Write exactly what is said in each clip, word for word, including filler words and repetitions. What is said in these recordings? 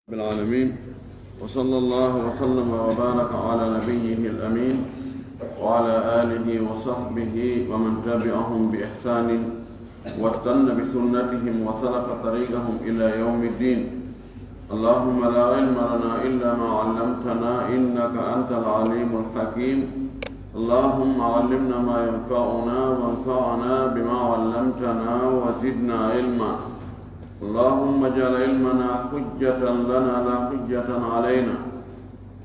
رب العالمين، وصلى الله وسلم وبارك على نبيه الأمين وعلى آله وصحبه ومن تبعهم بإحسان واستن بسنتهم وسلك طريقهم إلى يوم الدين. اللهم لا علم لنا إلا ما علمتنا إنك أنت العليم الحكيم. اللهم علمنا ما ينفعنا وانفعنا بما علمتنا وزدنا علما. اللهم اجعل علمنا حجة لنا لا حجة علينا.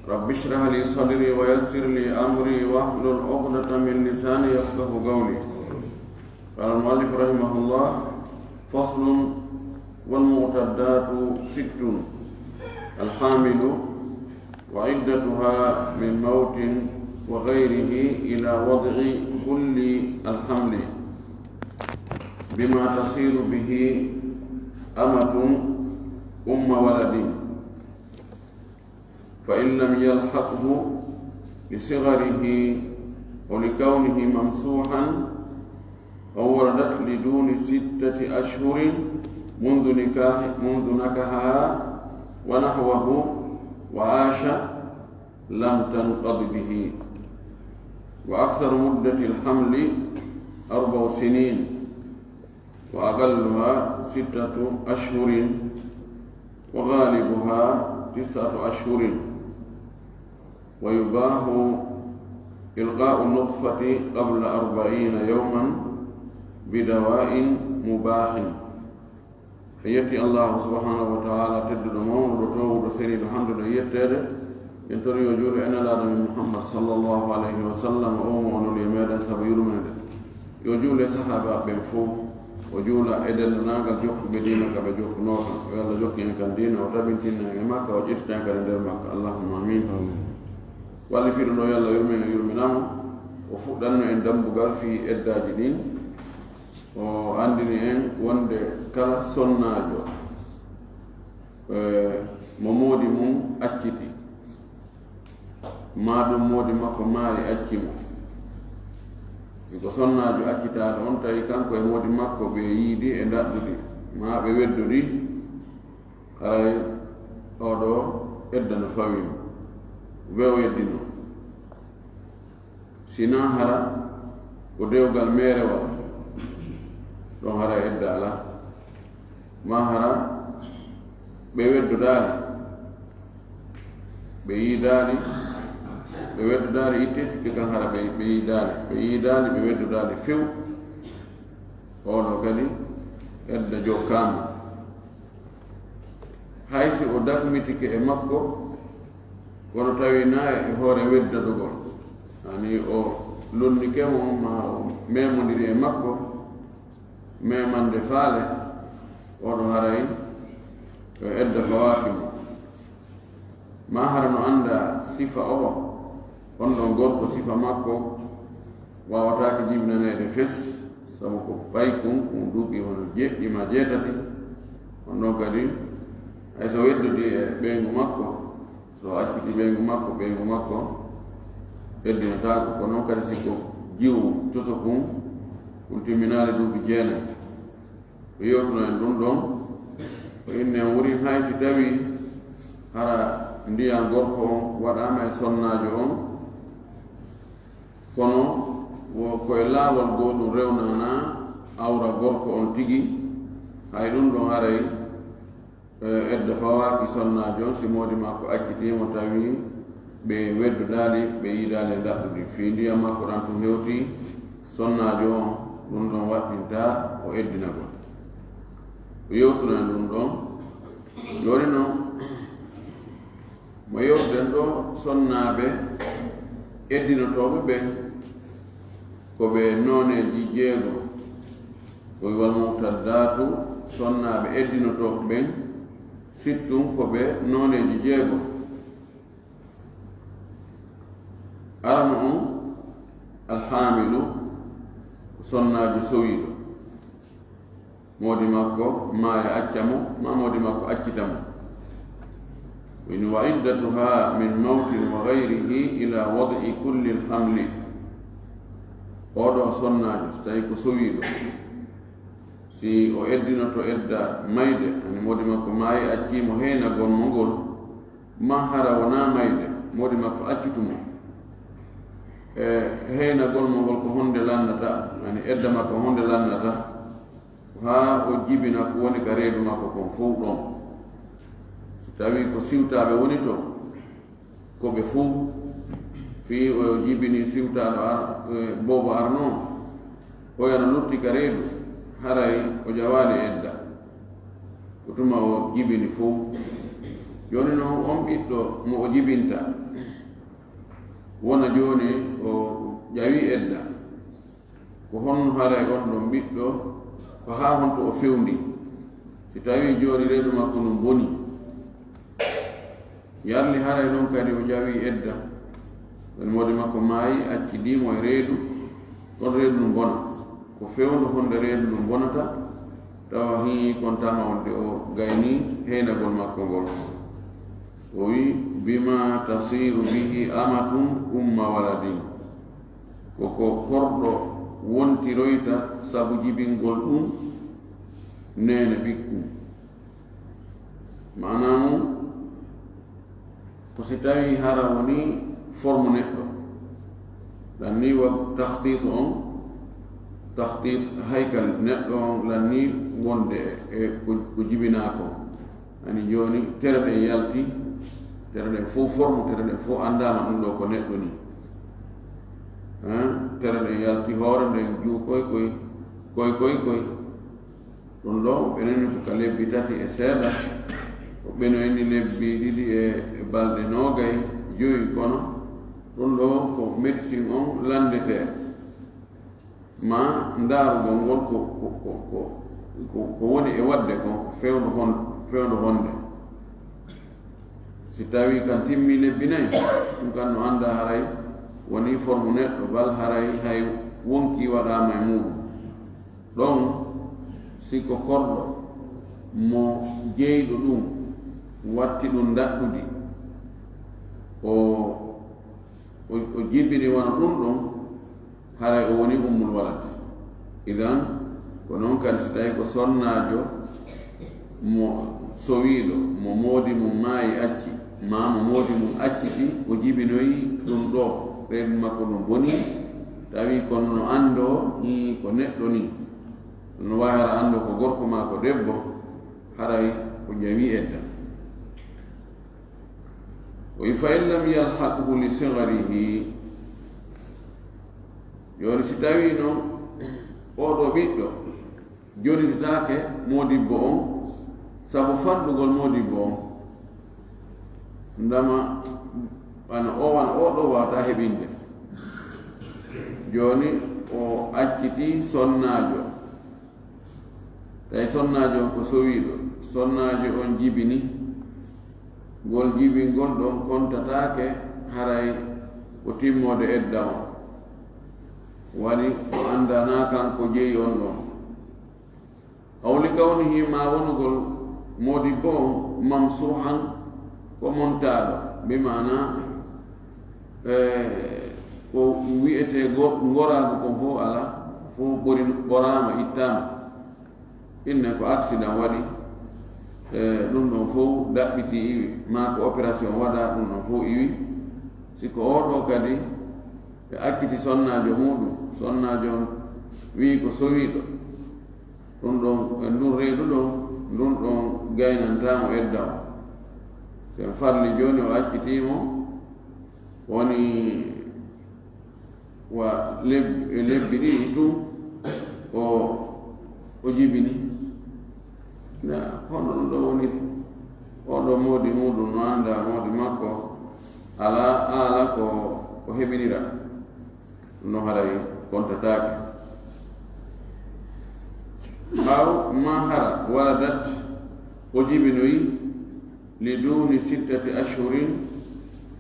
رب اشرح لي صدري ويسر لي أمري واحلل عقدة من لساني يفقه قولي. قال المؤلف رحمه الله: فصل: والمعتدات ست: الحامل وعدتها من موت وغيره إلى وضع كل الحمل بما تصير به أمة أم ولد، فإن لم يلحقه لصغره أو لكونه ممسوحا، أو ولدت لدون ستة أشهر منذ نكاح، منذ نكحها ونحوه وعاش، لم تنقض به. وأكثر مدة الحمل أربع سنين، وأقلها ستة أشهر، وغالبها تسعة أشهر، ويباح إلقاء النطفة قبل أربعين يوما بدواء مباح. En yetti Allahu subhanahu wa ta'ala, tedduɗo, mawnuɗo, toowuɗo, seniiɗo, handuɗo e yetteede. En tori yo juulu e Nelaaɗo men Muhammad sallallahu alayhi wa sallam, o mo o nuli e meɗen sabu yurmeende. Yo juulu e sahaabaaɓe ɓen fow, o juula e denndaangal jokkuɓe diina ka ɓe jokkunoo kan. Yo Allah jokku en kan diina, o tabintina en e makka, o ƴettita en kadi e nder makka. Allahumma amin. Wallifiiɗo ɗo, yo Allah yurme en, yurmina mo. O fuɗɗanno en dambugal fii eddaaji ɗin. O anndini en wonde kala sonnaajo, eh, mo moodi mum acciti, maa ɗum moodi makko maayi acci mo. Si ko sonnaajo accitaaɗo on, tawi kanko e moodi makko ɓe yiidi e ndaɗɗudi, maa ɓe weddodi, haray oɗo edda no fawii mo, wew eddino. Sinaa hara ko dewgal meerewal, ɗon hara edda alaa. Maa hara ɓe weddodaali, ɓe yiidaali, ɓe weddodaali, ittee sikke kan hara ɓe, ɓe yiidaali, ɓe yiidaali, ɓe weddodaali few. Oɗo kadi edda jokkaama. Hay si o dakmitike e makko, kono tawi naa e hoore weddadugol, ani o lonnike mo, maa o memondiri e makko, memande faale, oɗo haray yo edda fawaaki mo. Maa hara no anndaa sifa o, on ɗon gorko sifa makko waawataake jibinaneede fes, sabu ko paykun, ko duuɓi hono jeɗɗi maa jeetati. On ɗon kadi, hay so weddodii e ɓeyngu makko, so acciti ɓeyngu makko, ɓeyngu makko eddinataako. Ko non kadi si ko jiwu cosokun, kun timminaali duuɓi jeenay. O yewtuno en ɗum ɗon, o inni en wurin hay si tawii hara ndiyan gorko on waɗaama e sonnaajo on, kono wo ko e laawol goo ɗum rewnanaa awra gorko on tigi, hay ɗum ɗon haray, eh, edda fawaaki sonnaajo on si moodi makko accitii mo tawi ɓe weddodaali, ɓe yiidaali e ndaɗɗudi. Fii ndiyan makko ɗan tun hewtii, sonnaajo on ɗum ɗon waɗɗintaa o eddinagol. O yewtuno en ɗum ɗon. Jooni non, mo yewtuɗen ɗo, sonnaaɓe eddinotooɓe ɓen, ko ɓe nooneeji jeego. O wi: "Wal mu'taddaatu", sonnaaɓe eddinotooɓe ɓen, sittun ko ɓe nooneeji jeego. Arano on, alhaamilu, ko sonnaajo sowiiɗo. Moodi makko maaya acca mo, maa moodi makko accita mo. Woni: "Wa iddatuha min mawtin wa ghayrihi ila wad'i kulli alhamli." Oɗo sonnaajo, so tawi ko sowiiɗo, Si o eddinoto edda mayde, ani moodi makko maayi, accii mo heynagol mo ngol, ma hara wonaa mayde, moodi makko accutu mo. E heynagol mo ngol ko honde lannata, ani edda makko honde lannata, haa o jibina ko woni ka reedu makko kon fow ɗon. Si tawii ko siwtaaɓe woni ton, ko ɓe fow, fii o jibini siwtaaɗo ar-, e, boobo arnoo, o yana lutti ka reedu, haray o jawaali edda. Ko tuma o jibini fow. Jooni non, on ɓiɗɗo mo o jibinta, wona jooni o ƴawi edda. Ko honno haray on ɗon ɓiɗɗo, ko haa honto o fewndi? Si tawii jooni reedu makko ndun bonii, yarli haray ɗon kadi o ƴawi edda, woni moodi makko maayi, accidii mo e reedu, ɗon reedu ndun bona. Ko fewndo honde reedu ndun bonata, tawa hii kontaama wonde o gaynii heynagol makko ngol. O wi, "Bima tasiru bihi amatun umma waladin." Ko ko korɗo wontiroyta sabu jibingol ɗun neene ɓikkun. Maanaa mun, ko si tawii hara woni forme neɗɗo, lanni wa takhtiitu on, takhtiit haykal neɗɗo on, lanni wonde e ko, ko jibinaa kon. Ani jooni, tere ɗen yalti, tere ɗen fow forme, tere ɗen fow anndaama ɗun ɗoo ko neɗɗo nii. Hein? Tere ɗen yalti, hoore nden juu koy koy, koy koy koy. Ɗun ɗoo o ɓenani ko ka lebbi tati e seeɗa, o ɓenoyni lebbi ɗiɗi e, e balɗe noogay jowi, kono ɗun ɗoo ko médecine on lanndetee. Ma ndaarugol ngol ko, ko, ko, ko, ko, ko woni e waɗde kon, ko fewndo hon-, fewndo honde. Si tawii kan timmii lebbi nay, ɗun kan no anndaa haray wonii forme neɗɗo, bal haray hay wonkii waɗaama e muuɗun. Ɗon, si ko korɗo mo jeyɗo ɗun watti ɗun ndaɗɗudi, o, o, o jibini wano ɗun ɗon, haray o wonii ummul walad. Idan, ko non kadi si tawii ko sonnaajo mo sowiiɗo, mo moodi mun maayi acci, maa mo moodi mun acciti, o jibinoyi ɗun ɗoo, reedu makko ndun bonii, tawi kono no anndoo, hii, ko neɗɗo nii. No waawi hara anndoo ko gorko maa ko debbo, haray o ƴawii edda. O wi, "Fa in lam yalhaqhu li sigarihi." Jooni si tawii non oo ɗoo ɓiɗɗo jonnititaake moodibbo on, sabu fanɗugol moodibbo on, ndama, wano o, wano oo ɗoo waawataa heɓinde. Jooni o accitii sonnaajo. Tawi sonnaajo on ko sowiiɗo, sonnaajo on jibini, ngol jibingol ɗon kontataake haray ko timmoode edda on. Woni o anndanaa kanko jeyi on ɗon. Aw li kawnihi, maa wonugol moodibbo on mamsuuhan, ko montaaɗo, bi maanaa, e, ko wi'etee go-, ngoraagu kon fow alaa, fow ɓori-, ɓoraama, ittaama. Inne ko accident waɗi, e, ɗun ɗon fow daɓɓitii iwi, maa ko opération waɗaa, ɗun ɗon fow iwi. Si ko oo ɗoo kadi ɓe acciti sonnaajo muuɗun, sonnaajo on wi'i ko sowiiɗo, ɗun ɗon, e ndun reedu ɗon, ndun ɗon gaynantaa mo edda on. Si en farli jooni o accitii mo, woni wa leb-, e lebbi ɗiɗi tun o, o jibini. Na, hono ɗun ɗoo woniri? Oo ɗoo moodi muuɗun no anndaa moodi makko, alaa, alaa ko, ko heɓinira. No haray kontataake. Aw ma hara waladat, o jibinoyi, li duuni sittati ashhurin,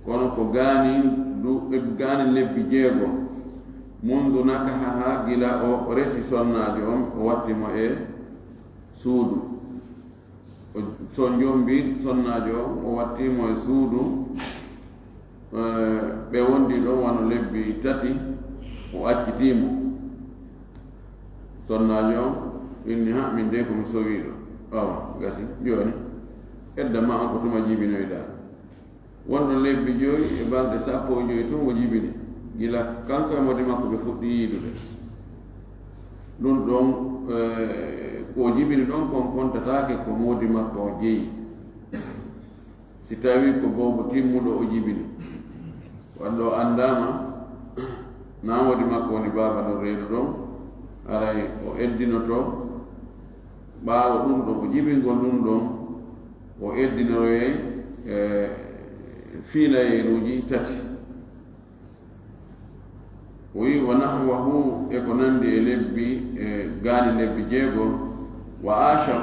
kono ko gaanin du-, gaanin lebbi jeego, mundu nakahaha, gila o resi sonnaajo on, o watti mo e suudu. O, so jombi sonnaajo on, o watti mo e suudu, eh, ɓe wondi ɗon wano lebbi tati, o accitii mo. Sonnaajo on, Inni ha min de ko mi sowiiɗo. Awa, gasi, jooni. Edda ma on ko tuma jibinoyɗaa. Wonɗo lebbi joyi e balɗe sappo e joyi tun o jibini. Gila kanko e moodi makko ɓe fuɗɗi yiidude. Ɗun ɗon, eh, ko o jibini ɗon kon kontataake ko moodi makko o jeyi. Si tawii ko boobo timmuɗo o jibini, walla o anndaama, naa moodi makko woni baaba ɗon reedu ɗon, haray o eddinoto ɓaawo ɗun ɗon, o jibingol ɗun ɗon, o eddinoroyay, eh, fiilayeeruuji tati. O wi'i, "Wa nahwahu, e ko nandi e lebbi, e gaani lebbi jeego, wa aasha,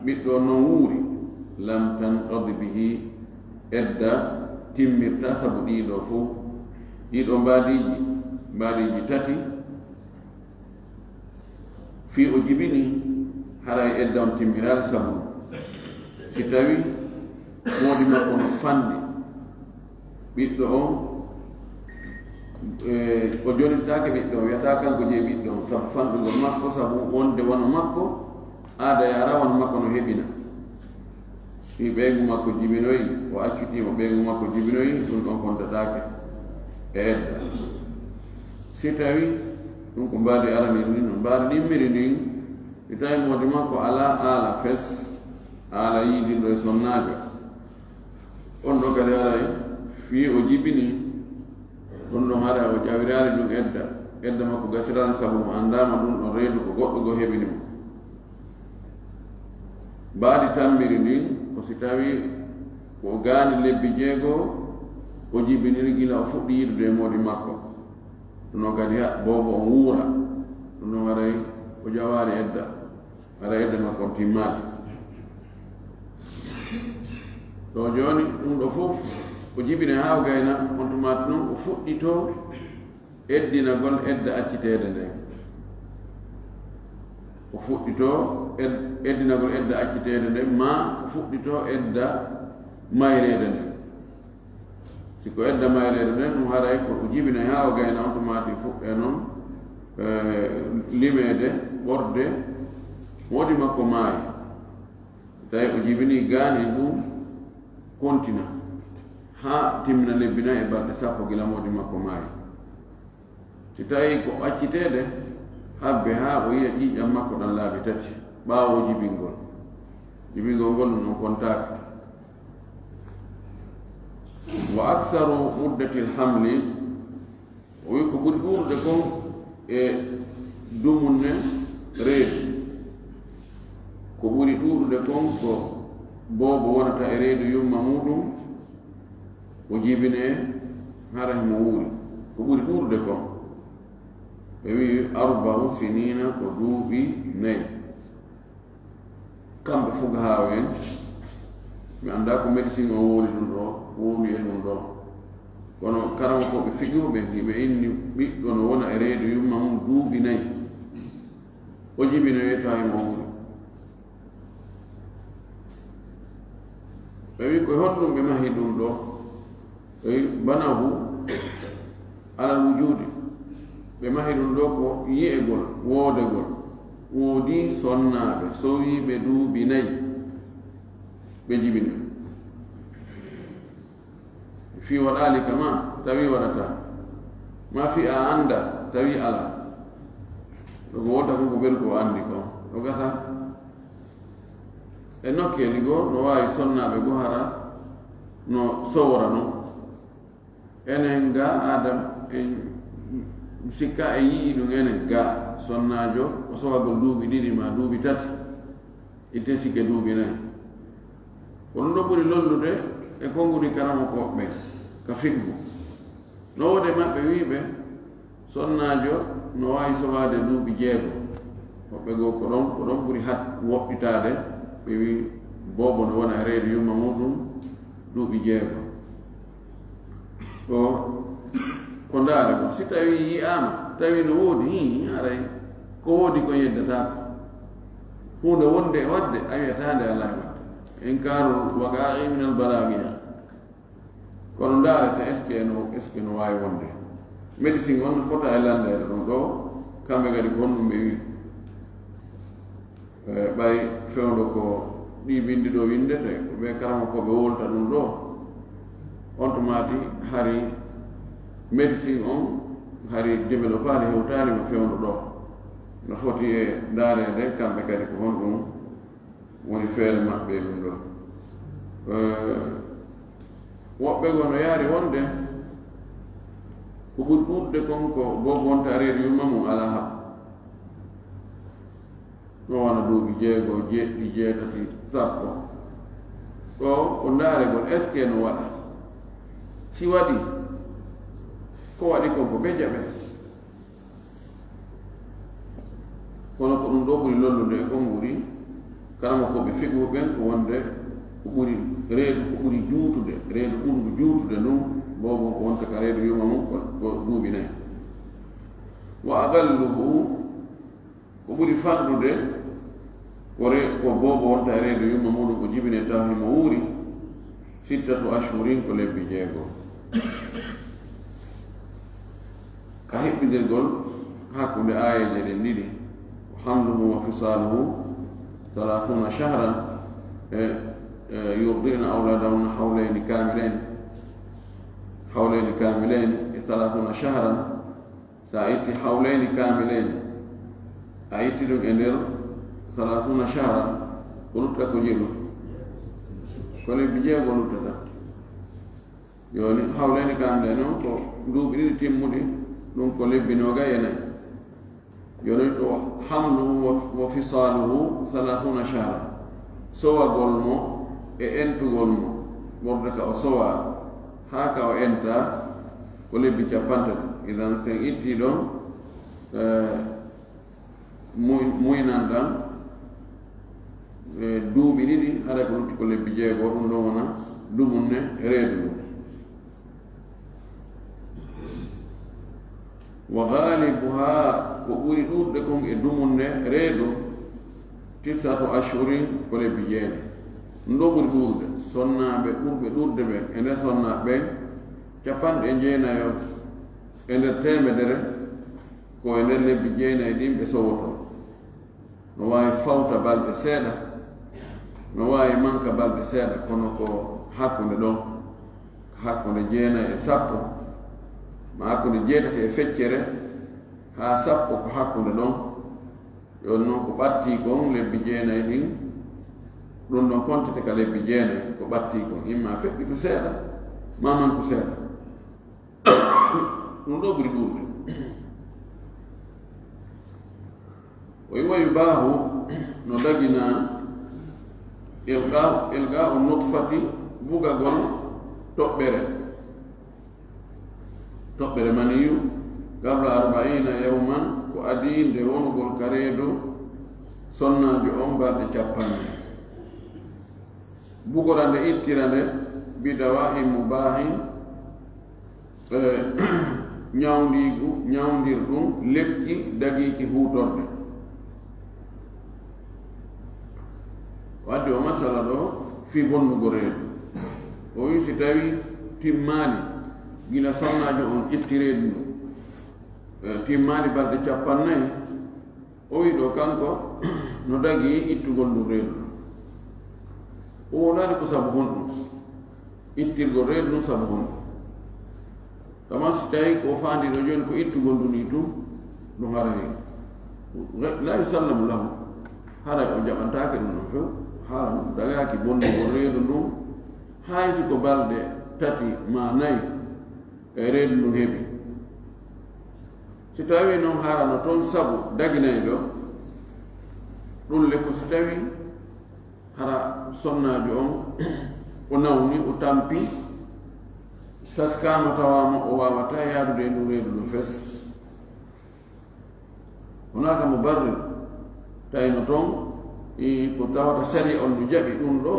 ɓiɗɗo non wuuri, lam tanqadi bihi, edda timmirta sabu ɗiɗo fow." Ɗiɗo mbaadiiji, mbaadiiji tati, fii o jibini, haray edda on timmiraali sabu. Si tawi moodi makko no fanɗi, ɓiɗɗo on, e, o jonitaake ɓiɗɗo on, wiyataa kanko jeyi ɓiɗɗo on, sabu fanɗugol makko, sabu wonde wano makko, aada yaara wano makko no heɓina. Fii ɓeyngu makko jibinoyi, o accitiima ɓeyngu makko jibinoyi, ɗun ɗon kontataake e edda. Si tawi ɗun ko mbaadi arani ɗin, no mbaadi ɗimmiri ndin, si tawi moodi makko alaa aala fes, aala yiidirɗo e sonnaajo, on ɗon kadi haray fii o jibini, ɗun ɗon haray o ƴawiraali ɗun edda, edda makko gasiraali sabu mo anndaama ɗun ɗon reedu ko goɗɗo goo heɓini mo. Mbaadi tammiri ndin, ko si tawii ko o gaani lebbi jeego, o jibiniri gila o fuɗɗi yiidude e moodi makko. Ɗun non kadi ha boobo on wuura, ɗun non haray o ƴawaali edda, haray edda makko on timmaali. Ɗoo jooni, ɗun ɗoo fow o jibini haa o gayna, on tuma non o fuɗɗitoo eddinagol edda acciteede nden. O fuɗɗitoo ed-, eddinagol edda acciteede nden, maa o fuɗɗitoo edda mayreede nden. Si ko edda mayreede nden, ɗun haray ko o jibinay haa o gayna, on tuma fuɗɗee non, eh, limeede ɓorde moodi makko maayi. Tawi o jibini gaani ɗun kontina haa timmina lebbi nay e balɗe sappo gila moodi makko maayi. Si tawii ko acciteede, habbe haa o yi'a ƴiiƴan makko ɗan laabi tati ɓaawo jibingol. Jibingol ngol ɗun on kontaaka. Wa aktharu muddatil hamli, o wi'i ko ɓuri ɗuuɗude kon e dumunne reedu. Ko ɓuri ɗuuɗude kon ko boobo wonata e reedu yumma muuɗum, o jibinee hara himo wuuri. Ko ɓuri ɗuuɗude kon, ɓe wi'i arba'u siniina, ko duuɓi nayi. Kamɓe fuqahaa'u en, mi anndaa ko médecine o wooli ɗun ɗoo, woowi e ɗun ɗoo. Kono karamokooɓe fiqhu ɓen, hiɓe inni ɓiɗɗo no wona e reedu yumma mum duuɓi nayi. O jibinoyee tawi mo wuuri. Ɓe wi'i, "Ko e honɗun ɓe mahi ɗun ɗoo?" Ɓe wi'i, "Banahu alal wujuudi." Ɓe mahi ɗun ɗoo ko yi'egol, woodegol. Woodii sonnaaɓe, sowiiɓe duuɓi nayi, ɓe jibini. Fii waɗaali ka maa, tawi waɗataa. Maa fii a anndaa, tawi alaa. Ɗun ko wonta kon ko ɓen ko anndi kon. Ɗun gasa. E nokkeeli goo, no waawi sonnaaɓe goo hara no sowra non. Enen gaa, Aadam, en sikka en yi'ii ɗun enen gaa, sonnaajo, o sowagol duuɓi ɗiɗi maa duuɓi tati. Itte sikke duuɓi nayi. Ko ɗun ɗoo ɓuri lollude e konguɗi karamokooɓe ɓen ka fiqhu. No woodi e maɓɓe wi'uɓe sonnaajo no waawi sowaade duuɓi jeego. Woɓɓe goo ko ɗon, ko ɗon ɓuri hat woɗɗitaade. Ɓe wi'i boobo no wona e reedu yumma muuɗum duuɓi jeego. Ko, ko ndaaragol. Si tawii yi'aama, tawii no woodi, hii, haray ko woodi ko yeddataako. Huunde wonde e waɗde, a wi'ataa nde alaa e waɗde. Inkaarul waqaa'i minal balaagi'a. Kono ndaarete, est-ce que no, est-ce que no waawi wonde? Médecine on no fota e lanndeede ɗum ɗoo, kamɓe kadi ko honɗum ɓe wi'i? E, ɓay fewndo ko ɗi bindi ɗo windete, ko ɓe karamokooɓe wowlata ɗum ɗo, on to maati hari médecine on, hari développé hewtaali ma fewndo ɗo. No foti e ndaareede kamɓe kadi ko honɗum woni feere maɓɓe e ɗum ɗo. E, woɓɓe goo no yaari wonde ko ɓuri ɗuuɗude kon ko boobo wonta reedu yumma mum alaa haɓɓo. No wona duuɓi jeego, jeeɗiɗi, jeetati, sappo. Ɗo ko ndaaregol, est-ce que no waɗa? Si waɗi, ko waɗi kon ko ɓe jaɓe. Kono ko ɗum ɗo ɓuri lollude e konguɗi, karamokooɓe fiqhu ɓen ko wonde ko ɓuri reedu, ko ɓuri juutude, reedu ɓurndu juutude ndun, boobo ko wonta ka reedu yumma mum ko, ko duuɓi nayi. Wa aqalluhu, ko ɓuri fanɗude, ko re-, ko boobo wonta e reedu yumma muɗum, o jibine taw himo wuuri, sittatu ashhurin, ko lebbi jeego. Ka hiɓɓindirgol hakkunde aayeeje ɗen ɗiɗi, wa hamluhu wa fisaaluhu thalathuna shahran, e, e, yurdi'na awladahunna hawlayni kamilayni, hawlayni kamilayni, e thalathuna shahran, sa itti hawlayni kamilayni, a itti ɗum e nder thalathuna shahran, ko lutta ko jeɗu? Ko lebbi jeego luttata. Jooni, hawlayni kamilayni on ko duuɓi ɗiɗi timmuɗi, ɗum ko lebbi noogay e nayi. Jooni, to hamluhu wa, wa fisaaluhu thalathuna shahran. Sowagol mo e entugol mo, ɓurde ka o sowa, haa ka o enta, ko lebbi cappanɗe tati. Idan, sen itti ɗon, eh, muy-, muynan ɗan, e, duuɓi ɗiɗi, haɗa ko lutti ko lebbi jeego, ɗum ɗon wona dumunne reedu ndu. Wa ghalibuha, ko ɓuri ɗuuɗude kon e dumunne reedu, tis'atu ashhurin, ko lebbi jeenayi. Ɗum ɗo ɓuri ɗuuɗude. Sonnaaɓe ɓurɓe ɗuuɗude ɓen, e nder sonnaaɓe ɓen, cappanɗe jeenayo e nder teemedere, ko e nder lebbi jeenayi ɗin ɓe sowotoo. No waawi fawta balɗe seeɗa, no waawi manka balɗe seeɗa, kono ko hakkunde ɗon, hakkunde jeenayi e sappo, ma hakkunde jeetati e feccere, haa sappo ko hakkunde ɗon. Jooni non ko ɓattii kon lebbi jeenayi ɗin, ɗum ɗon kontete ka lebbi jeenayi, ko ɓattii kon, imma feƴƴitu seeɗa, ma manku seeɗa. Ɗum ɗo ɓuri ɗuuɗude. O wi wa yubaahu, no daginaa, ilqa, ilqaa'u nutfati, bugagol toɓɓere. Toɓɓere maniyu, qabla arba'iina yawman, ko adii nde wonugol ka reedu sonnaajo on balɗe cappanɗe. Bugora nde, ittira nde, bidawa'in mubaahin, e, ñawndiigu, ñawndir ɗum lekki dagiiki huutorde. Wadde o masala ɗo fii bonnugol reedu. O wi si tawi timmaali gila sonnaajo on itti reedu ndu, e, timmaali balɗe cappannayi, o wi ɗo kanko no dagi ittugol ndu reedu. O wolaani ko sabu honɗum? Ittirgol reedu ndu sabu honɗum? Kama si tawi ko faandi ɗo jooni ko ittugol ndu nii tun, ɗum haray. La yusallamu lahu. Haray o jaɓantaake ɗum ɗon few. Hara ɗum dagaaki bonnugol reedu ndun. Hay si ko balɗe tati ma nayi, e reedu ndun heɓi. Si tawi non hara no ton sabu daginay ɗo, ɗum le ko si tawi hara sonnaajo on o nawni, o tampi, taskaama tawaama o waawataa yaadude e ndun reedu no fes. Wonaa ka mo barri, tawi no ton, i ko tawata sariya on no jaɓi ɗum ɗo,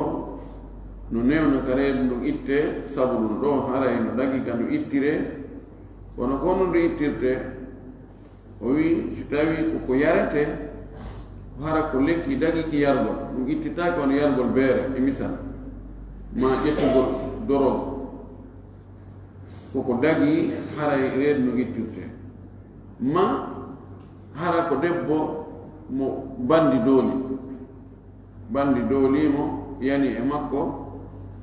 no newna ka reedu ndun ittee, sabu ɗum ɗo haray no dagi ka ndu ittiree, kono ko no ndu ittirtee, o wi si tawi ko ko yaretee, ko hara ko lekki dagiiki yargol, ɗum ittitaake wano yargol beere, e misal, ma ƴettugol dorog. Ko ko dagi haray reedu no ittirtee. Ma hara ko debbo mo bandi dooli, Banndi doolii mo, yani e makko,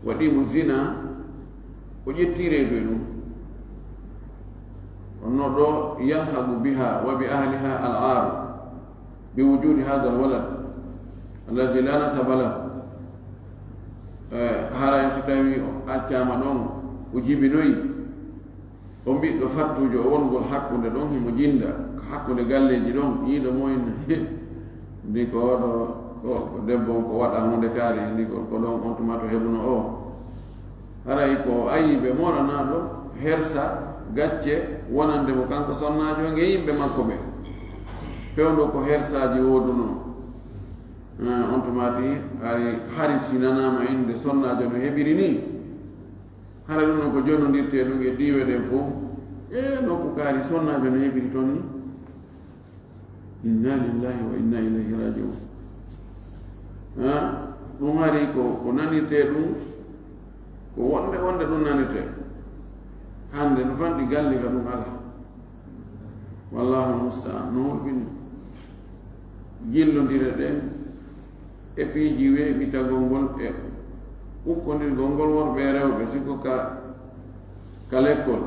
waɗii mo zina, o ƴettii reedu e ɗum. Kono ɗo, yalhaqu biha wa bi ahliha al aar bi wujudi hadha al walad alladhi la nasaba lahu. Eh, haray si tawi o accaama ɗon, o jibinoyi, o ɓiɗɗo fattuujo, o wongol hakkunde ɗon, himo jinda hakkunde galleeji ɗon, yiiɗo mo en. Ndi ko oɗo, ko, ko debbo on ko waɗa huunde kaari, ndi ko, ko ɗon on tuma to heɓuno o. Haray ko ayibe moranaaɗo hersa gacce wonande mo kanko sonnaajo e yimɓe makko ɓe. Fewndo ko hersaaji woodunoo. Eh, on tumaati hari, hari si nanaama innde sonnaajo no heɓiri ni. Hara ɗum noon ko jonnondirtee ɗum e diiwe ɗen fof. E nokku kaari sonnaajo no heɓiri toon ni. Inna lillahi wa inna ilayhi rajiun. Ha? Ɗum hari ko, ko nanirtee ɗum, ko wonde, wonde ɗum nanirtee. Hannde no fanɗi galle ka ɗum alaa. Wallahu musta'an. No hulɓini. Jillondire ɗen e piiji weeɓitagol ngol e ukkondirgol ngol worɓe e rewɓe, si ko ka, ka lekkol,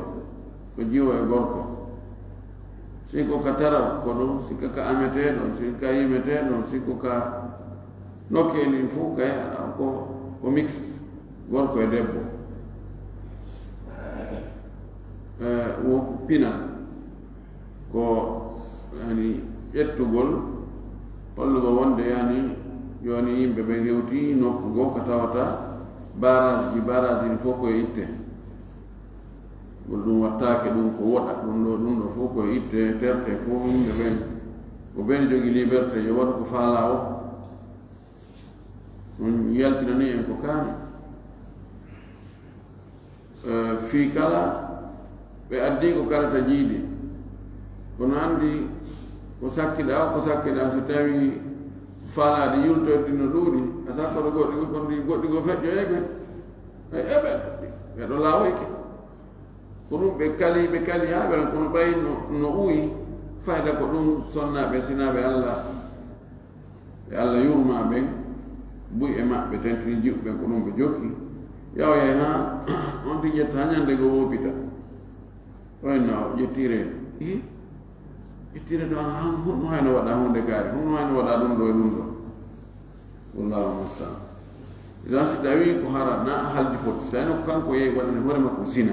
ko jiwo e gorko. Si ko ka taraw, ko ɗum, si ko ka ametee ɗon, si ko ka yimetee ɗon, si ko ka nokkeeli fof, kay, ko, ko mix, gorko e debbo. Eh, wo pinal. Ko, yani, ƴettugol, hollugol wonde, yani, jooni yimɓe ɓe hewti nokku goo ka tawata barage ji, barage ji fof ko e itte. Ngol ɗum wattaake ɗum ko woɗa, ɗum ɗo, ɗum ɗo fof ko e itte, terte fof yimɓe ɓen. Ko ɓen jogi liberté, yo waɗu ko faalaa o. Ɗum yaltinanii en ko kaani. Eh, fii kala ɓe addii ko karata jiidi. Kono anndi ko sakkiɗaa, ko sakkiɗaa, so tawii faalaade yultoyde no ɗuuɗi, a sakkoto goɗɗi ko, kono ɗi goɗɗi ko feƴƴoyee ɓe. E, e ɓe, ɓe ɗo laawoyke. Ko ɗum ɓe kali, ɓe kali haa ɓe, kono ɓay no, no ɓuyi fayda ko ɗum sonnaaɓe, sinaaɓe Alla. Ɓe Alla yurmaa ɓen, buy e maɓɓe tentini jiɓɓe ɓen ko ɗum ɓe jokki. Yaw yay haa on tigi ƴetta haa ñannde goo woppita. Ɗo en na o ƴettii reedu. Ih, ƴettii reedu an, han honno hayno waɗa huunde kaari? Honno hayno waɗa ɗum ɗo e ɗum ɗo? Wallahu musta'an. Idan si tawii ko hara na haldi foti, sayno ko kanko yehi waɗani hoore makko zina.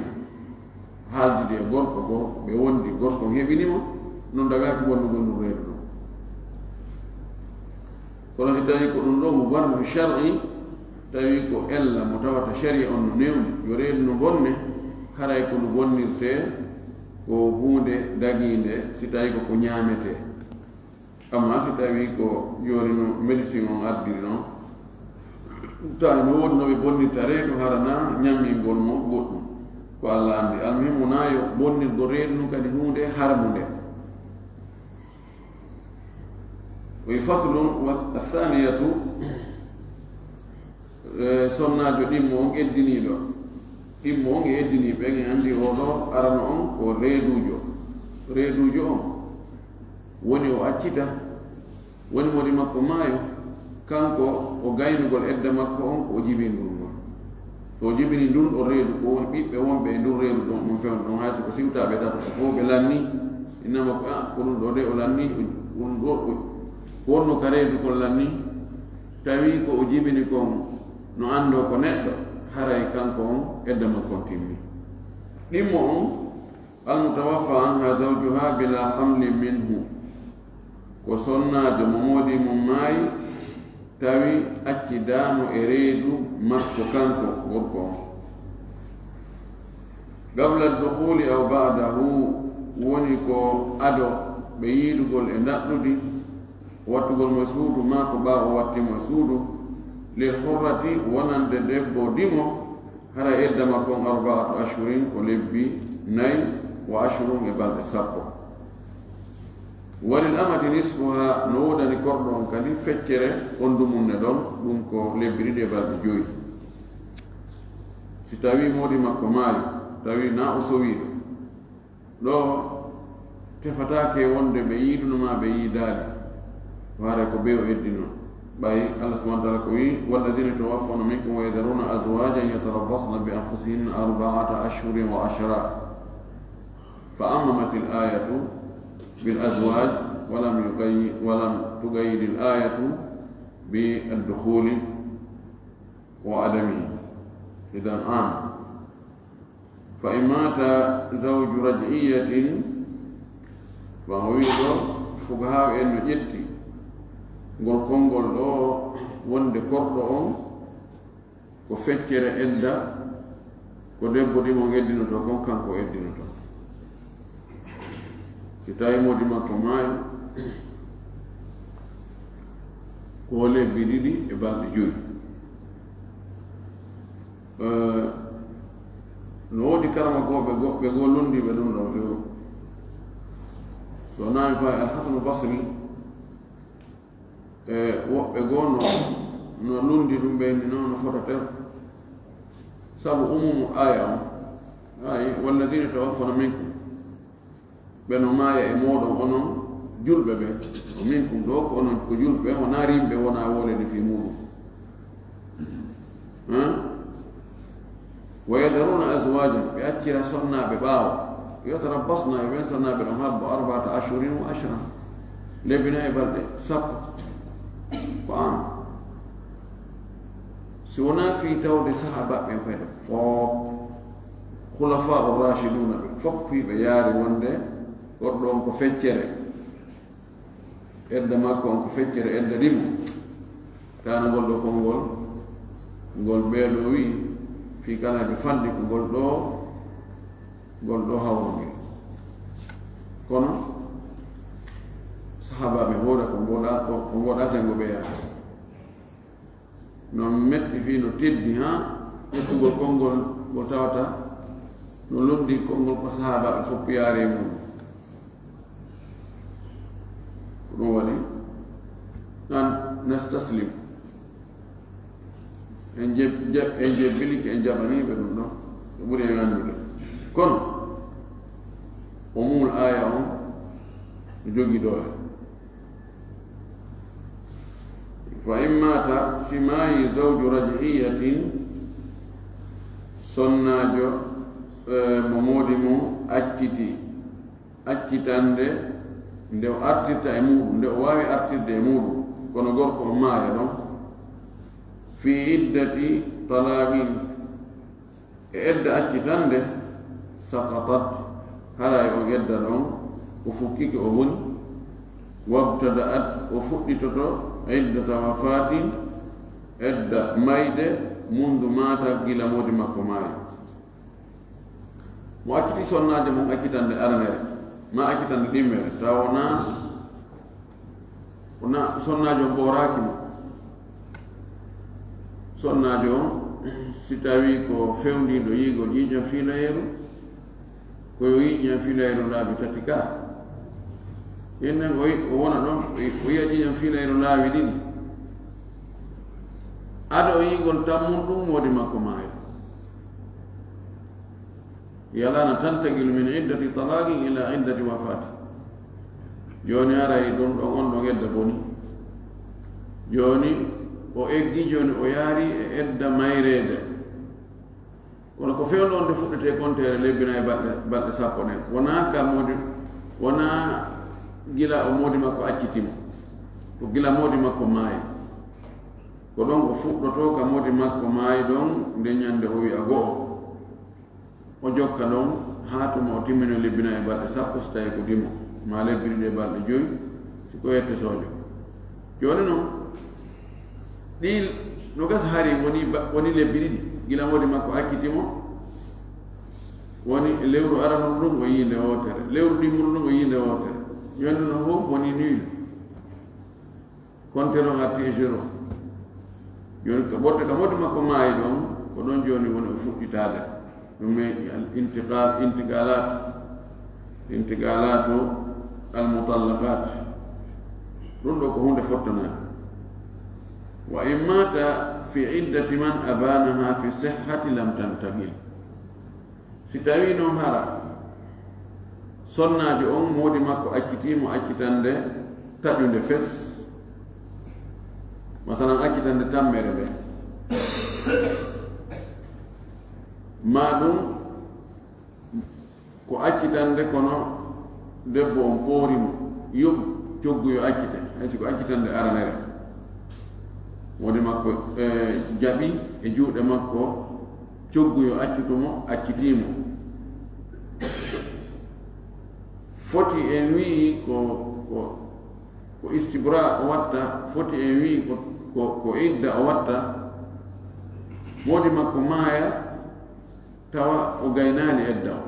Haaldude e gorko goo, ɓe wondi, gorko on heɓini mo, non dagaaki wonnugol ɗum reedu ɗum. Kono si tawii ko ɗum ɗoo mubarrir shar'i, tawii ko ella mo tawata sharia on no newni, yo reedu no bonne, haray ko ndu bonnirtee ko huunde dagiinde, si tawii ko ko ñaametee. Amma si tawii ko jooni no médecin on ardiri non, tawi no woodi no ɓe bonnirta reedu hara na ñammingol mo goɗɗum. Ko Alla anndi. Almuhimmu na yo bonnirgol reedu ndun kadi huunde harmunde. Wa faslun wa thaniyatu, eh, sonnaajo ɗimmo on eddiniiɗo. Ɗimmo on e eddinii ɓen e anndi oo ɗoo arano on ko reeduujo. Reeduujo on woni o accita, woni modi makko maayo, kanko o gaynugol edda makko on ko o jibingol ngol. So o jibini ndun ɗo reedu, ko woni ɓiɓɓe wonɓe e ndun reedu ɗon, on fewndo ɗon, hay so ko siwtaaɓe tato ko fof ɓe lanni, innama ko, ah, ko ɗum ɗo de o lanni, ɗum ɗo o wonno ka reedu kon lanni, tawi ko o jibini kon no anndoo ko neɗɗo, haray kanko on edda makko on timmi. Ɗimmo on, almutawaffa anha zawjuha bila hamlin minhu, ko sonnaajo mo moodi mum maayi, tawi accidaano e reedu makko kanko gorko on. Qabla dukhuli aw ba'dahu, woni ko ado ɓe yiidugol e ndaɗɗudi, wattugol mo e suudu, maa ko ɓaawo watti mo e suudu, lil hurrati, wonande debbo dimo, hara edda makko on arba'atu ashhurin, ko lebbi nayi, wa ashrun, e balɗe sappo. Walil amati nisfuha, no woodani korɗo on kadi feccere on dumunne ɗon, ɗum ko lebbi ɗiɗi e balɗe joyi. Si tawii moodi makko maayi, tawi na o sowiiɗo, ɗo tefataake wonde ɓe yiiduno maa ɓe yiidaali, ko haray ko bee o eddinoo. Ɓay Allah subhanahu wa ta'ala ko wi, "Walladhina yatawaffawna minkum wa yadharuna azwajan yatarabbasna bi anfusihinna arba'ata ashhurin wa ashra." Fa ammamat al-ayatu bil azwaj wa lam yuqayyid, wa lam tuqayyid al-ayatu bi ad-dukhuli wa adamihi. Idan am. Fa in mata zawju raj'iyatin, fa o wi ɗo fuqahaa en no ƴetti ngol konngol ɗo wonde korɗo on ko feccere edda, ko debbo ɗimo eddinoto kon, kanko eddinoto. Si tawi moodi makko maayi, ko lebbi ɗiɗi e balɗe joyi. Eh, no woodi karamokooɓe goɗɓe goo lunndiiɓe ɗum ɗo few. So naami fayi Alhasanu Basri, e woɓɓe goo no, no lunndi ɗum ɓe ni noon no fota ter. Sabu umumu aya on, ay, "Walladhina tawaffawna minkum." Ɓe no maaya e mooɗon onon julɓe ɓe. O minkum ɗo ko onon ko julɓe, wonaa rimɓe, wonaa wolede fii muuɗum. Hein? Wa yadharuna azwajan, ɓe accira sonnaaɓe ɓaawo. Yatarabbasna, e ɓen sonnaaɓe ɗon habbo arba'ata ashhurin wa ashran. Lebbi nayi e balɗe sappo. Ko an. Si wonaa fii tawde sahaabaaɓe ɓen fayde fof, khulafa ar-rashiduna ɓe fof ɓe yaari wonde gorɗo on ko feccere. Edda makko on ko feccere edda ɗimo. Taana ngol ɗo konngol, ngol ɓee ɗo wi'i, fii kala ɓe fanɗi ko ngol ɗo, ngol ɗo hawrongel. Kono sahaabaaɓe hooda ko ngoɗa, ko, ko ngoɗa sengo ɓeya. No metti fii no teddi, haa ƴettugol konngol ngol tawata no lundi konngol ko sahaabaaɓe fof yaari e mum. Ko ɗum waɗi, an nastaslim. En jeb-, jeb-, en jebbilike, en jaɓaniiɓe ɗum ɗon. Ko ɓuri en anndude. Kono, o muul aaya on, no jogii doole. Fa in maata, si maayi zawju raj'iyatin, sonnaajo, eh, mo moodi mum acciti, accitande nde o artirta e muuɗum, nde o waawi artirde e muuɗum, kono gorko on maaya ɗon, fi iddati talaqin, e edda accitande, saqatat, haray on edda ɗon, o fukkike, o boni, wabtada'at, o fuɗɗitoto, iddata wafatin, edda mayde, mundu maata, gila moodi makko maayi. Mo acciti sonnaajo mum accitande aranere, ma accitande ɗimmere, tawa wonaa, wonaa sonnaajo on ɓooraaki mo. Sonnaajo on, si tawii ko fewndiiɗo yi'ugol ƴiiƴam fiilayeeru, ko yo yi'u ƴiiƴam fiilayeeru laabi tati ka. Nden o yi-, o wona ɗon, o yi-, o yi'a ƴiiƴam fiilayeeru laabi ɗiɗi. Ado o yi'ugol tammunɗum moodi makko maayi. Yalana tantaqilu min iddati talaqin ila iddati wafati. Jooni haray ɗum ɗon, on ɗon edda boni. Jooni o eggi, jooni o yaari e edda mayreede. Kono ko fewndo on nde fuɗɗetee konteere lebbi nayi balɗe, balɗe sappo ɗen. Wonaa ka moodi, wonaa gila o moodi makko acciti mo. Ko gila moodi makko maayi. Ko ɗon o fuɗɗotoo ka moodi makko maayi ɗon, nde ñande o wi'a go'o. O jokka ɗon haa tuma o timmino lebbi nayi e balɗe sappo, si tawii ko dimo, maa lebbi ɗiɗi e balɗe joyi, si ko yette soojo. Jooni non, ɗii no gasa hari woni ba-, woni lebbi ɗiɗi, gila moodi makko acciti mo, woni lewru aranuru ndun o yii nde wootere, lewru ɗimmuru ndun o yii nde wootere. Jooni non fof woni nul. Konte non arti e zéro. Jooni ko ɓurɗo ka moodi makko maayi ɗon, ko ɗon jooni woni o fuɗɗitaade. Ɗum e al intiqal, intiqalat, intiqalatu al mutallaqat. Ɗum ɗo ko huunde fottanaade. Wa in mata fi iddati man abanaha fi sihhati lam tantaqil. Si tawii non hara sonnaajo on moodi makko accitii mo accitande taƴunde fes, Masalan, accitande tammere nde, ma ɗum ko accitande, kono debbo on poori mo, yoɓu coggu yo accite, hay si ko accitande aranere. Woni makko, e, jaɓi e juuɗe makko coggu yo accutu mo, accitii mo. Foti en wi'i ko, ko, ko istibra o watta, foti en wi'i ko, ko, ko idda o watta, moodi makko maaya, tawa o gaynaali edda o.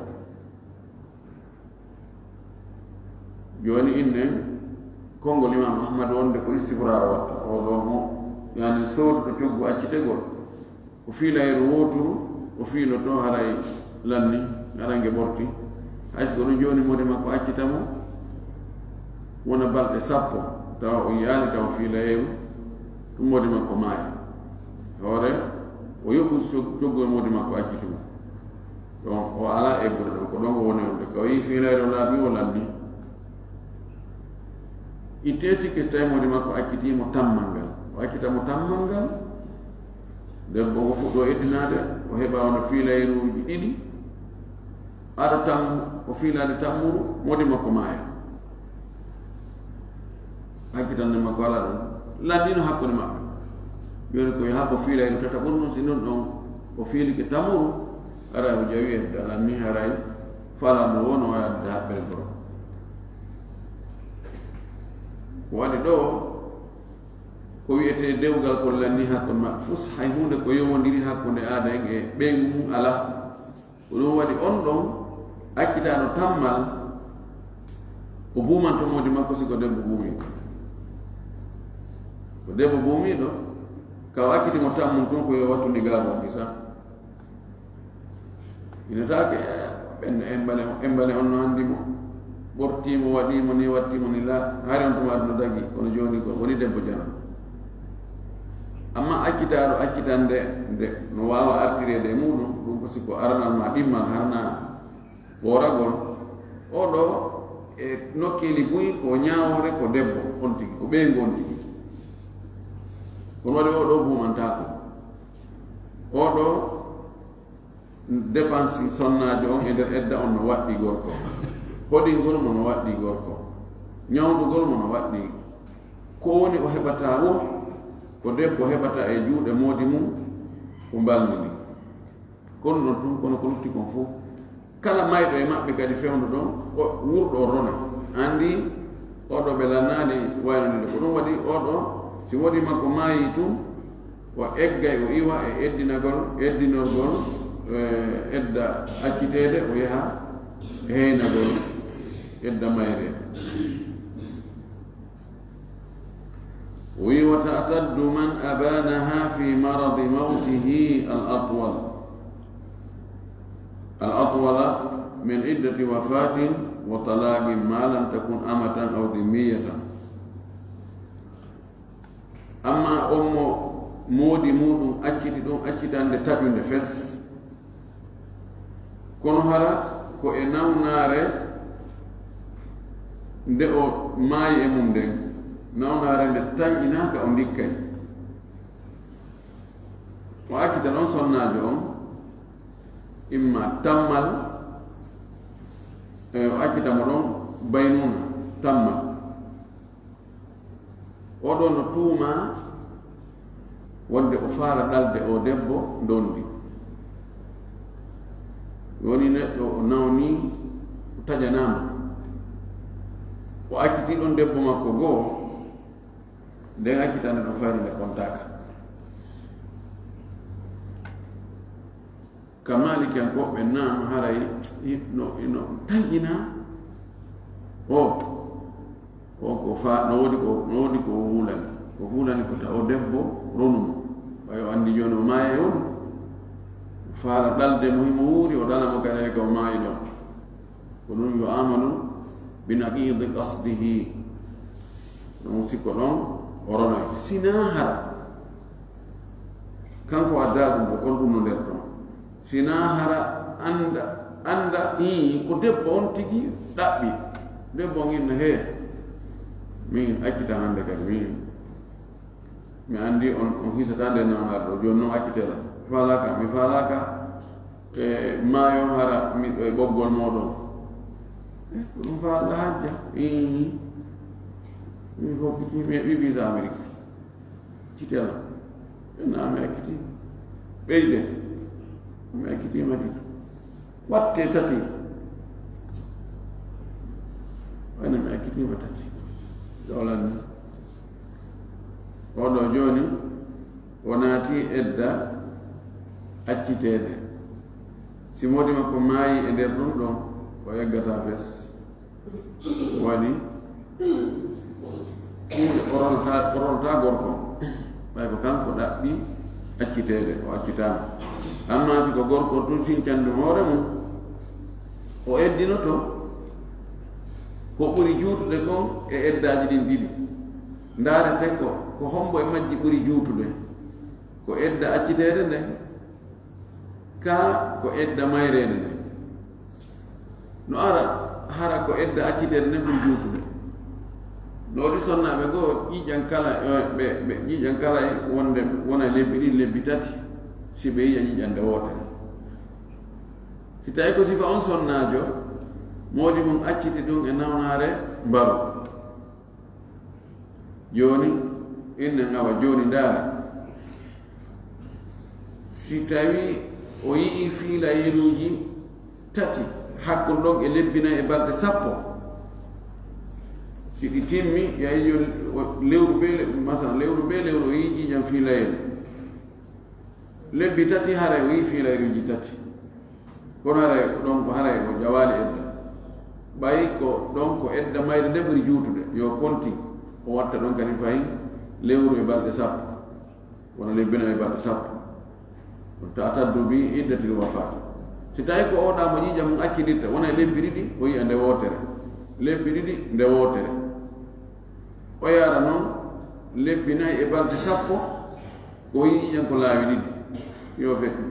Jooni innen konngol Imam Ahmad wonde ko istibra o watta. O ɗo mo, yani, sooduɗo coggu accitegol, o fiilayru wooturu, o fiiloto haray lanni, arange ɓorti. Hay si ko ɗum jooni moodi makko accita mo, wona balɗe sappo, tawa o yiyaali, tawa fiilayru, ɗum moodi makko maaya. Hoore, o yoɓu cog-, coggu e moodi makko accitu mo. Ɗon o alaa eggude ɗon, ko ɗon o woni wonde. Ka o yii fiilayru laaɓi, o lanni. Ittee sikke, so tawi moodi makko accitii mo tammal ngal. O accita mo tammal ngal. Debbo o fuɗɗo eddinaade, o heɓa wona fiilayruuji ɗiɗi. Aɗo tammu, o fiilaade tammuru, moodi makko maaya. Accitande makko alaa ɗon. Lanndino hakkunde maɓɓe. Jooni ko yo habbo fiilayru tataɓuru ɗum, si non ɗon o fiilike tammuru, haray o jawi edda, lanni haray falaa mo woni o adda haɓɓere goo. Ko waɗi ɗoo, ko wi'etee dewgal ko lanni hakkunde maɓɓe fus, hay huunde ko yowondiri hakkunde aada en e ɓeyngu mum alaa. Ko ɗum waɗi on ɗon accitaano tammal, o buumanto moodi makko si ko debbo buumiiɗo. Ko debbo buumiiɗo, ka o acciti mo tammum tun ko yo wattu nigaabu on kisa. Ina taake, ɓen embale, embale on no anndi mo, ɓortii mo, waɗii mo ni, wattii mo ni, la, hari on tuma no dagi, kono jooni ko woni debbo jana. Amma accitaaɗo accitande nde no waawa artireede e muuɗum, ɗum ko si ko aranal ma ɗimmal harna ɓooragol, oo ɗoo e nokkeeli buy ko ñaawoore ko debbo on tigi, ko ɓeyngu on tigi. Kono waɗi oo ɗoo buumantaako. Oo ɗoo dépense sonnaajo on e nder edda on no waɗɗii gorko. Hoɗingol mo no waɗɗii gorko. Ñawndugol mo no waɗɗii. Ko woni o heɓata wo, ko debbo heɓata e juuɗe moodi mum, ko mbalndi ndi. Kono ɗon tun, kono ko lutti kon fof. Kala mayɗo e maɓɓe kadi fewndo ɗon, o wurɗo o rona. Anndi, oo ɗoo ɓe lannaali wayno ni ɗo. Ko ɗum waɗi oo ɗoo, si moodi makko maayii tun, o eggay, o iwa e eddinagol, eddinorgol, eh, edda acciteede, o yaha e heynagol edda mayreede. O wi, "وتعتد من أبانها في مرض موته الأطول." الأطول من عدة وفاة وطلاق ما لم تكن أمة أو ذمية. Amma on mo moodi muuɗum acciti ɗum accitande taƴunde fes, kono hara ko e nawnaare nde o maayi e mum nden, nawnaare nde tanƴinaaka o ndikkay. O accita ɗon sonnaajo on, imma tammal, e o accita mo ɗon baynuuna, tammal. Oo ɗoo no tuumaa wonde o faala ɗalde oo debbo ndondi. Woni neɗɗo o nawni, o taƴanaama. O accitii ɗon debbo makko goo, nden accitande ɗon fayde nde kontaaka. Ka Maalikiyankooɓe naam haray ino, ino tanƴinaa. O, o ko fa-, no woodi ko, no woodi ko o hulani. Ko hulani ko ta o debbo ronu mo. Ɓay o anndi jooni o maaya e wonu. Faala ɗalde mo himo wuuri, o ɗala mo kadi hay ka o maayi ɗon. Ko ɗum يعامل بنقيض قصده. Ɗum sikko ɗon o ronay. Sinaa hara kanko addaa ɗum ɗo, kono ɗum no nder ɗon. Sinaa hara annda, annda, ii, ko debbo on tigi ɗaɓɓi. Debbo on inna, "Hee, min accita hannde kadi, min." Mi anndi on, on hisata nde nawnaare ɗo. Jooni noon accitee lan. Mi faalaaka, mi faalaaka e maayo hara mi, e ɓoggol mooɗon. Eh, ko ɗum faalaa hajja. Iihi. Min fof kiti, mi heɓi visa Amérique. Accitee lan. Ɓe naa mi accitiima. Ɓeyde. Mi accitiima ɗiɗo. Wattee tati. Wayno mi accitiima tati. Ɗo lan. Oɗo jooni, o naati edda acciteede. Si moodi makko maayi e nder ɗum ɗon, o eggataa fes. Waɗi kuuɗe o ronata, o ronata gorko. Ɓay ko kanko ɗaɓɓi acciteede, o accitaama. Amma si ko gorko tun sincan ɗum hoore mum, o eddinoto ko ɓuri juutude kon e eddaaji ɗin ɗiɗi. Ndaarete ko, ko hombo e majji ɓuri juutude. Ko edda acciteede nden, kaa ko edda mayreede nden. No ara hara ko edda acciteede nden ɓuri juutude. No waɗi sonnaaɓe goo, ƴiiƴan kala, ɓe, ɓe, ƴiiƴan kala wonde wona lebbi ɗiɗi, lebbi tati, si ɓe yi'a ƴiiƴan nde wootere. Si tawi ko sifa on sonnaajo, moodi mum acciti ɗum e nawnaare mbaru. Jooni, innen awa jooni ndaara. Si tawi o yi'i fiilayeeruuji tati, hakkunde ɗon e lebbi nayi e balɗe sappo, si ɗi timmi, yahi yo o-, lewru bee le-, masalan, lewru bee lewru o yi'i ƴiiƴan fiilayeeru. Lebbi tati haray o yi'i fiilayruuji tati. Kono haray ko ɗon ko haray o jawaali edda. Ɓay ko ɗon ko edda mayre nde ɓuri juutude. Yo konti o watta ɗon kadi fay lewru e balɗe sappo. Wona lebbi nayi e balɗe sappo. Ta'taddu bi iddatil wafaat. Si tawi ko oɗa mo ƴiiƴan mum acciditta, wona e lebbi ɗiɗi, o yi'a nde wootere. Lebbi ɗiɗi, nde wootere. O yaara noon lebbi nayi e balɗe sappo, ko o yi'i ƴiiƴan ko laawi ɗiɗi. Yo feƴƴu.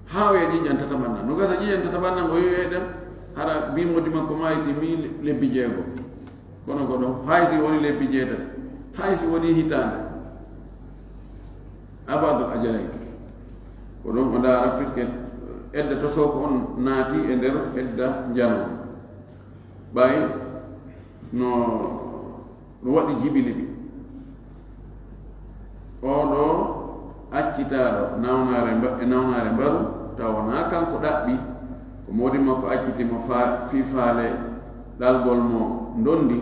Haa o yi'a ƴiiƴan tataɓanɗan. No gasa ƴiiƴan tataɓanɗan, o yoyoy ɗan, hara bimoodi makko maayiti mi lebbi jeego. Kono ko ɗon, hay si woni lebbi jeetati, hay si woni hitaande. Abadul ajalayn. Ko ɗon o ndaara, puisque edda tosoo ko on naati e nder edda njano. Ɓay no, no waɗi jibini ɗi. Oo ɗoo accitaaɗo nawnaare mba-, e nawnaare mbaru, tawa wonaa kanko ɗaɓɓi, ko moodi makko acciti mo fa-, fii faale ɗalgol mo ndondi,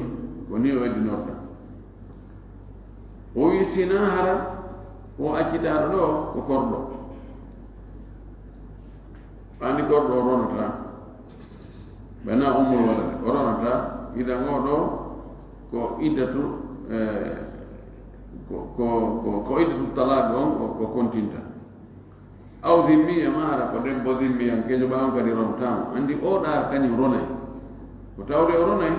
ko nii o eddinorta. O wi'i, sinaa hara oo accitaaɗo ɗoo ko korɗo. Anndi korɗo o ronataa. Ɓe na ummul wala de, o ronataa. Idan oo ɗoo ko iddatu, eh, ko, ko, ko, ko iddatu talaaq on o, o kontinta. Aw zimmiya, maa hara ko debbo zimmiyankeejo, ɓaawo kadi ronataama. Anndi oo ɗaara kañum ronay. Ko tawde o ronay,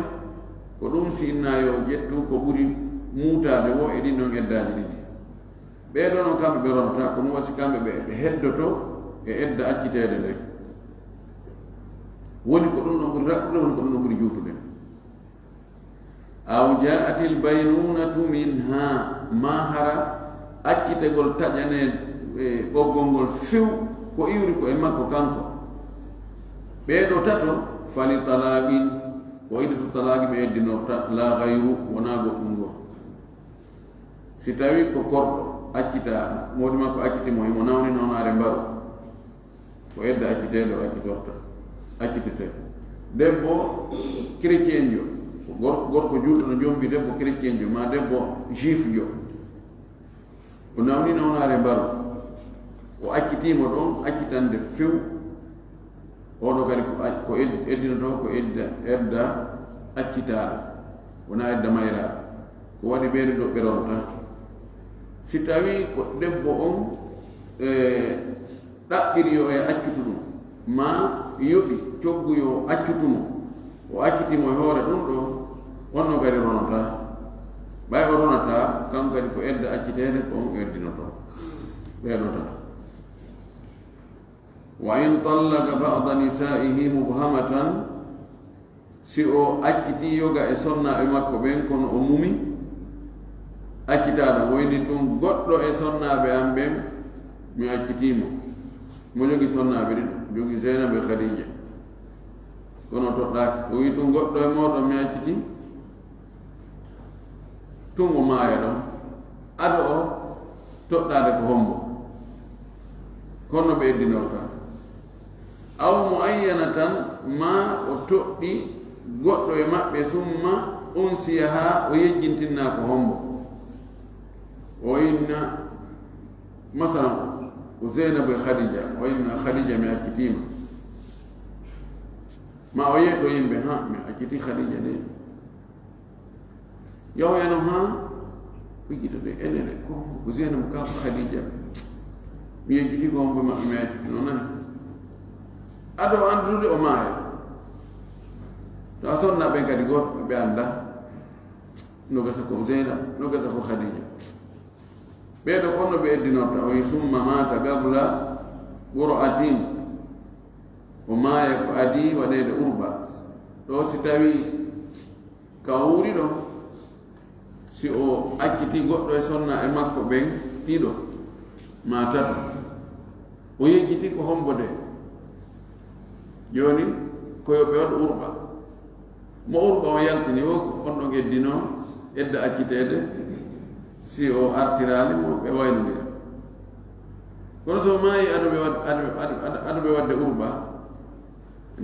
ko ɗum si inna yo ƴettu ko ɓuri muutaade woo e ɗin ɗon eddaaji ɗiɗi. Ɓee ɗoo noon kamɓe ɓe ronataa, ko ɗum wasi kamɓe ɓe, ɓe heddoto e edda acciteede nden. Woni ko ɗum ɗon ɓuri raɓɓude, woni ko ɗum ɗon ɓuri juutude. Aw jaatil baynunatu minha, maa hara accitegol taƴanee, e, ɓoggol ngol few, ko iwri ko e makko kanko. Ɓee ɗoo tato, fali talaaqin, ko iddatu talaaqi ɓe eddinorta, laa gayru, wonaa goɗɗum goo. Si tawii ko korɗo accitaa, moodi makko acciti mo, himo nawni nawnaare mbaru, ko edda acciteede o accitorta, accitetee. Debbo kerecienjo, gor-, gorko juulɗo no jombi debbo kerecienjo, maa debbo juifjo. O nawni nawnaare mbaru. O accitii mo ɗon, accitande few. Oo ɗoo kadi ko ac-, ko ed-, eddinotoo ko edda, edda accitaaɗo. Wonaa edda mayraaɗo. Ko waɗi ɓeen ɗoo ɓe ronataa. Si tawii ko debbo on, e, ɗaɓɓiri yo e accutu ɗum, maa yoɓi coggu yo accutu mo, o acciti mo e hoore ɗum ɗoo, on ɗon kadi ronataa. Ɓay o ronataa, kanko kadi ko edda acciteede ko on eddinotoo. Ɓee ɗoo tato. Wa in tallaqa ba'da nisaa'ihi mubhamatan, si o accitii yoga e sonnaaɓe makko ɓen, kono o mumi, Accitaaɗo, o inni tun goɗɗo e sonnaaɓe an ɓen, mi accitii mo. Mo jogi sonnaaɓe ɗiɗo, jogi Zeynab e Khadija. Kono o toɗɗaaki. O wi'i tun goɗɗo e mooɗon mi accitii. Tun o maaya ɗon. Ado o toɗɗaade ko hombo? Kono ɓe eddinorta. Aw muayyanatan, ma o toɗɗi goɗɗo e maɓɓe, summa unsiya, haa o yejjintinna ko hombo. O inna, masalan, ko Zeynab e Khadija, o inna Khadija mi accitiima. Ma o yeeto yimɓe, ha, mi acciti Khadija de. Yawya no ha, ɓe jiɗo de, ene de, ko, ko Zeynab ka ko Khadija. Mi yejjiti ko hombo maɓɓe mi acciti, no nani. Ado anndude o maaya. To a sonna ɓen kadi goto, ɓe annda. No gasa ko Zeynab, no gasa ko Khadija. Ɓeeɗo ko no ɓe eddinorta, o wi summa mata gabla qur'atin. O maaya ko adi waɗeede urba. Ɗo si tawi ka o wuuri ɗon, si o acciti goɗɗo e sonna e makko ɓen ɗiɗo, ma tato, o yejjiti ko hombo de? Jooni, ko yo ɓe waɗu urba. Mo urba on yaltini o, on ɗon eddino edda acciteede, si o artiraali mo ɓe waynondira. Kono so o maayi ado ɓe wad-, ado, ado, ado, ado ɓe wadde urba,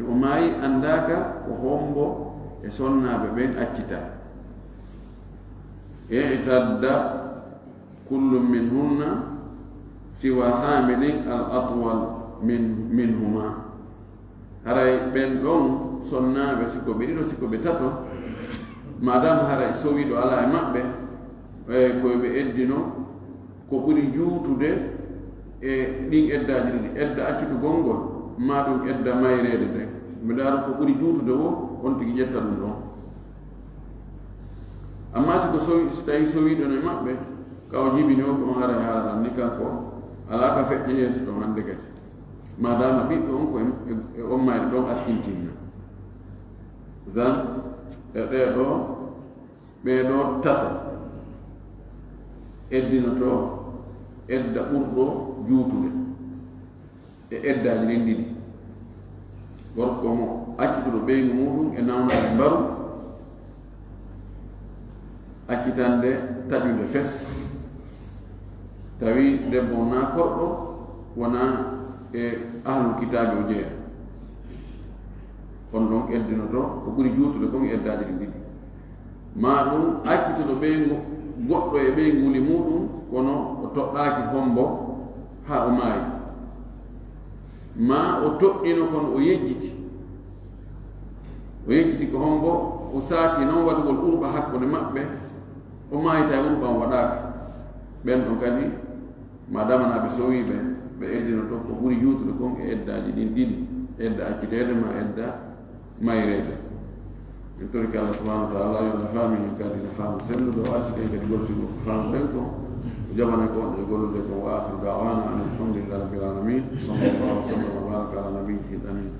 o maayi anndaaka ko hombo e sonnaaɓe ɓen accitaa. I'tadda kullu minhunna siwa hamilin al atwal min, minhuma. Haray ɓen ɗon sonnaaɓe, si ko ɓe ɗiɗo, si ko ɓe tato, madame haray sowiiɗo alaa e maɓɓe, e ko ɓe eddino ko ɓuri juutude e ɗin eddaaji ɗiɗi, edda accitugol ngol, maa ɗum edda mayreede nden. Mi ndaara ko ɓuri juutude wo, on tigi ƴetta ɗum ɗon. Amma si ko sowi-, si tawi sowiiɗo no e maɓɓe, ka o jibini o, ko on haray haala ɗan ni kanko, alaa ka feƴƴi yeeso ɗon hannde kadi. Maadaama ɓiɗɗo on ko e, e, e on mayre ɗon askintinna. Dan, e ɗee ɗoo, ɓee ɗoo tato eddinoto edda ɓurɗo juutude e eddaaji ɗin ɗiɗi. Gorko mo accituɗo ɓeyngu muɗum e nawnaade mbaru, accitande taƴude fes, tawi debbo wonaa korɗo, wonaa e ahlul kitaabi o jeyaa. On ɗon eddinoto ko ɓuri juutude kon e eddaaji ɗin ɗiɗi. Maa ɗum accituɗo ɓeyngu, goɗɗo e ɓeynguli muɗum, kono o toɗɗaaki hombo haa o maayi. Maa o toɗɗino kono o yejjiti. O yejjiti ko hombo o saati non waɗugol urba hakkunde maɓɓe, o maayita e urba on waɗaaka. Ɓen ɗon kadi, madama na ɓe sowi ɓe, ɓe eddinoto ko ɓuri juutude kon e eddaaji ɗin ɗiɗi, edda acciteede ma edda mayreede. En torike Allah subhanahu wa ta'ala yo nafaamin en kadi nafaamu selluɗo, o arsuken kadi goltugol ko faamuɗen kon, o jaɓana ko wonɗo e gollude kon. Wa akhiru da'wana anil hamdulillahi rabbil alamin. Sallallahu wa sallam wa baraka ala nabiyyil amin.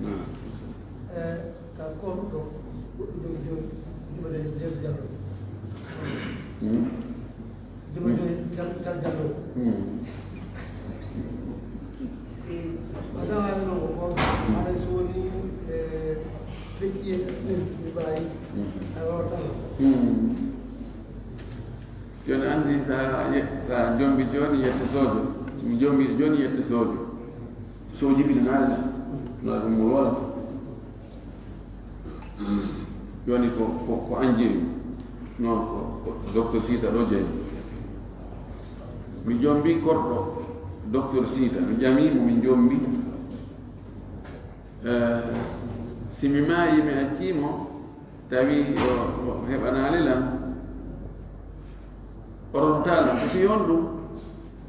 Naam. Ka korɗo goɗɗo jogi jogi jumale nder jallo. Hmm? Jumale jogi gal gal jallo. Hmm. Madama no ko ko haray so woni e feƴƴi e ɓuri ɓe mbawi. Hmm. A wawata. Hmm. Jooni anndi sa ye-, sa jombi jooni yette soojo. So mi jombi jooni yette soojo. Sooji mi naali na. Na ɗum mo wala. Jooni ko, ko, ko an jeyi. Non ko, ko docteur Sita ɗo jeyi. Mi jombi korɗo docteur Sita. Mi ƴami mo, min jombi. Eh, si mi maayi, mi accii mo, tawi o, o heɓanaali lan, o rontaa lan. Ko fii honɗum?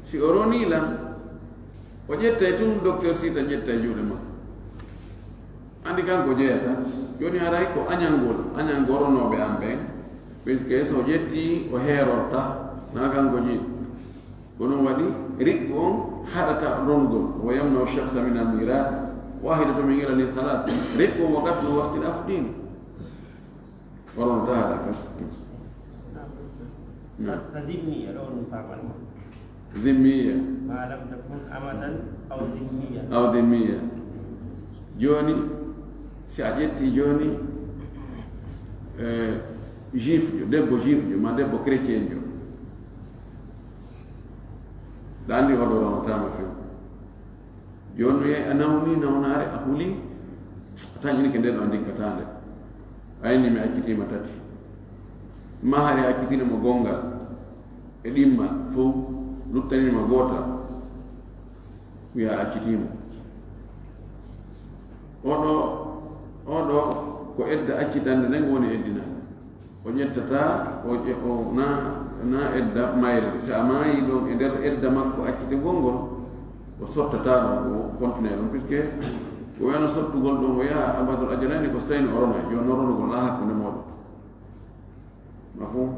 Si o ronii lan, o ƴettay tun, docteur Sita ƴettay juuɗe makko. Anndi kanko jeyata. Jooni haray ko añangol, añangol ronooɓe an ɓen. Puisque so o ƴettii, o heerorta. Na kanko jeyi. Ko ɗum waɗi, riɓɓu on haɗata rongol. Wa yamna'u shakhsa min al-mirath. Wahidatun min ilali thalath. Riɓɓu on wa qatlu waqtil afdin. Oɗon taara kan. Na. Ka zimmiya ɗo ɗum faman. Zimmiya. Ma lam takun amatan aw zimmiya. Aw zimmiya. Jooni, si a ƴetti jooni, eh, juifjo, debbo juifjo, ma debbo chrétienjo. Ɗa anndi oɗo ronataama few. Jooni no yehi a nawni nawnaare, a huli, a tañinike nden ɗo ndikkataa nde. A inni mi accitiima tati. Ma hari a accitiino mo gonngal e ɗimmal fow, luttaniima gootal, wiya a accitiimo. Oɗo, oɗo ko edda accitande nden woni eddinande. O ƴettataa, o ƴe-, o na, na edda mayre. Si a maayi ɗon e nder edda makko accitugol ngol, o sottataa ɗon, o continue ɗon, puisque ko wiyano sottugol ɗon, o yaha abadul ajalani, ko seyno o rona, jooni o ronugol la hakkunde mooɗon. Mafhum?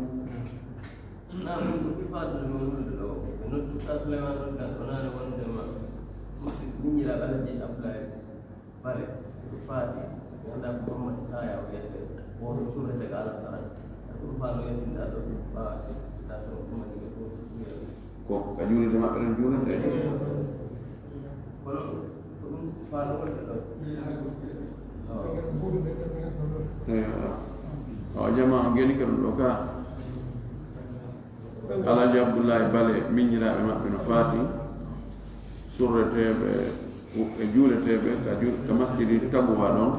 Naam, ɗum ko fii faadude mo wondude ɗo. Ɓe noddi Oustaz Souleymane Nodda, o naani wonde ma. Miñiraaɓe Alaji Abdoulaye. Bale, ko faati, mi anndaa ko Muhammad Saya o wiyetee, wooto surrete ko Alam Tara. Ko ɗum faano yettinda ɗo, ɓaawa ɗato Muhammad Ibrahim ko surrete. Ko ka juulirde maɓɓe ɗon juulirde. Kono ko ɗum faano wonde ɗo. Eyo. O jama o geni ka ɗum ɗo ka. Alhaji Abdullahi Bale, miñiraaɓe maɓɓe no faati surreteeɓe e juuleteeɓe ka ju-, ka masjidi Taguwa ɗon.